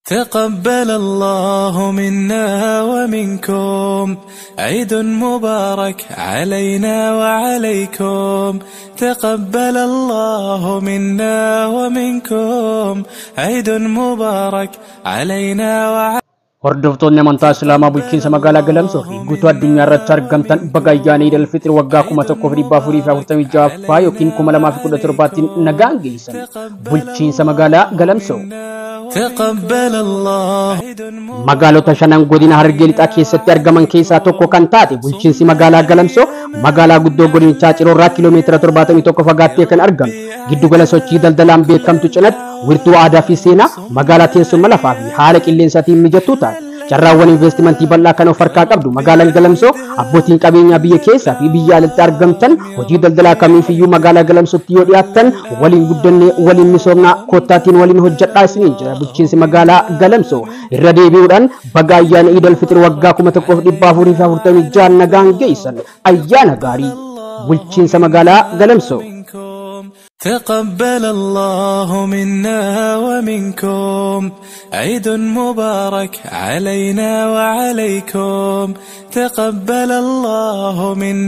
تقبل الله منا ومنكم عيد مبارك علينا وعليكم تقبل الله منا ومنكم عيد مبارك علينا وعليكم. Hordoftoonni amantaa Islaamaa bulchiinsa magaalaa Galamsoo fi guutuu addunyaa irratti argamtan baga ayyaana Iid al-Fixr waggaa 1446ffaa yookiin 2017tti nagaan geessan. Bulchiinsa magaalaa Galamsoo. تقبل الله. Magaalota shanan godina Harargee Lixaa keessatti argaman keessaa tokko kan taate bulchiinsi magaalaa Galamsoo magaalaa guddoo godinichaa Ciroorraa kiiloomeetira 71 fagaattee kan argamtu giddugala sochii daldalaan beekamtu cinatti wirtuu aadaa fi seenaa magaalaa teessuma lafaa fi haala qilleensaatiin mijattuu taate. Carraawwan investimentii bal'aa kan of harkaa qabdu magaalaan Galamsoo abbootiin qabeenyaa biyya keessaa fi biyya alatti argamtan hojii daldalaa kamiifiyyuu magaalaa Galamsootti yoo dhiyaattan waliin guddannee waliin misoomnaa koottaatiin waliin hojjedhaa isiniin jira bulchiinsi magaalaa Galamsoo. Irra deebi'uudhaan baga ayyaana Iid al-Fixr waggaa 1446 nagaan geessan. Ayyaana gaarii. Bulchiinsa magaalaa Galamsoo. تقبل الله منا ومنكم عيد مبارك علينا وعليكم تقبل الله منا.